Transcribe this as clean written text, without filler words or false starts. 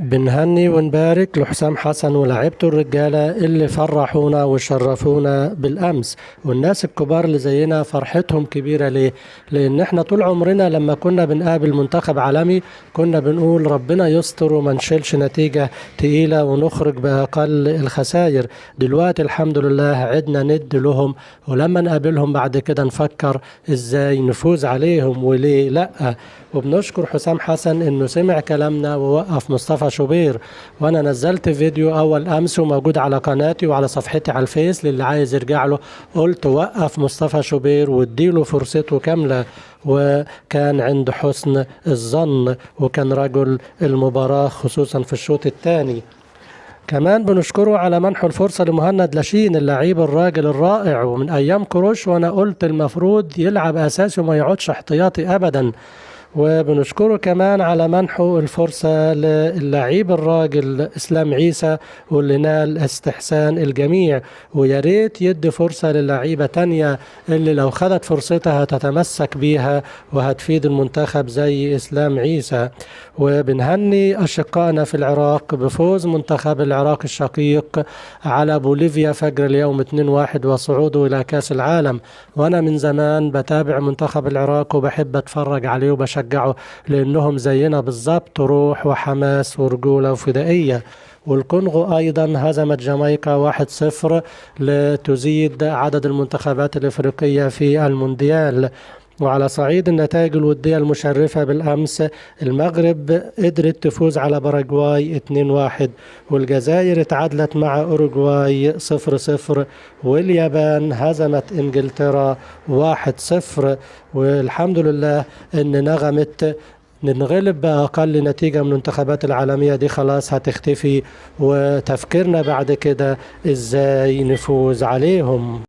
بنهني ونبارك لحسام حسن ولاعيبته الرجالة اللي فرحونا وشرفونا بالأمس. والناس الكبار اللي زينا فرحتهم كبيرة ليه؟ لأن احنا طول عمرنا لما كنا بنقابل منتخب عالمي كنا بنقول ربنا يستر وما نشيلش نتيجة تقيلة ونخرج بأقل الخسائر. دلوقتي الحمد لله عدنا ند لهم، ولما نقابلهم بعد كده نفكر ازاي نفوز عليهم وليه لأ. وبنشكر حسام حسن انه سمع كلامنا ووقف مصطفى شوبير. وانا نزلت فيديو اول امس وموجود على قناتي وعلى صفحتي على الفيس للي عايز يرجع له، قلت وقف مصطفى شوبير واديله فرصته كاملة، وكان عند حسن الظن وكان رجل المباراة خصوصا في الشوط الثاني. كمان بنشكره على منحه الفرصة لمهند لاشين اللعيب الراجل الرائع، ومن أيام كروش وأنا قلت المفروض يلعب أساسي وما يقعدش احتياطي أبدا. وبنشكره كمان على منحه الفرصة للعيب الراجل إسلام عيسى واللي نال استحسان الجميع، ويا ريت يدي فرصة للعيبة تانية اللي لو خدت فرصتها هتتمسك بيها وهتفيد المنتخب زي إسلام عيسى. وبنهني أشقائنا في العراق بفوز منتخب العراق الشقيق على بوليفيا فجر اليوم 2-1 وصعوده إلى كأس العالم. وأنا من زمان بتابع منتخب العراق وبحب أتفرج عليه وبشجعه لأنهم زينا بالظبط، روح وحماس ورجولة وفدائية. والكونغو أيضا هزمت جامايكا 1-0 لتزيد عدد المنتخبات الإفريقية في المونديال. وعلى صعيد النتائج الودية المشرفة بالأمس، المغرب قدرت تفوز على باراجواي 2-1، والجزائر تعادلت مع أوروغواي 0-0، واليابان هزمت إنجلترا 1-0. والحمد لله إن نغمة ننغلب بأقل نتيجة من المنتخبات العالمية دي خلاص هتختفي، وتفكيرنا بعد كده إزاي نفوز عليهم.